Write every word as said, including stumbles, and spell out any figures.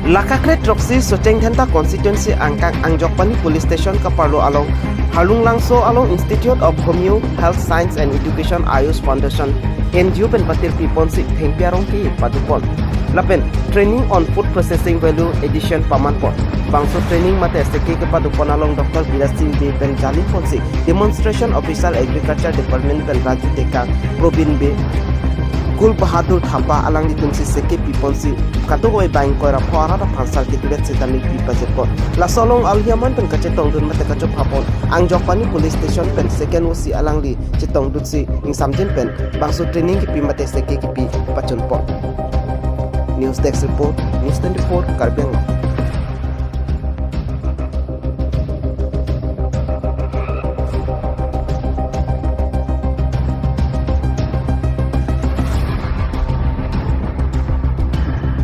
Laka kre throksi Socheng Dhenta constituency angkang Angjokpani police station kaparlo along Harlung Langso along Institute of Homeo Health Science and Education Ayush Foundation N G O pen patirpi ponsi thengpi arong kepadopon lapen training on food processing value addition pamanpon. Bangso training mate seke kepadopon along Doctor Biras Singh Bey pen jali ponsi demonstration officer agriculture department pen Raju Tekang, Probin Bey, Gul Bahadur Thapa alanglitumsi seke piponsi kadokave bang ingkoi ra pho arat aphan sar keturet sitame pipajetpon. Laso along alhi aman pen kachetongdun mate kachophapon Angjokpani police station pen second O C alangli chetongdunsi ingsamjin pen bangso training kepi mate seke kepi pachunpon. News Desk Report, News twenty-four, Karbi Anglong.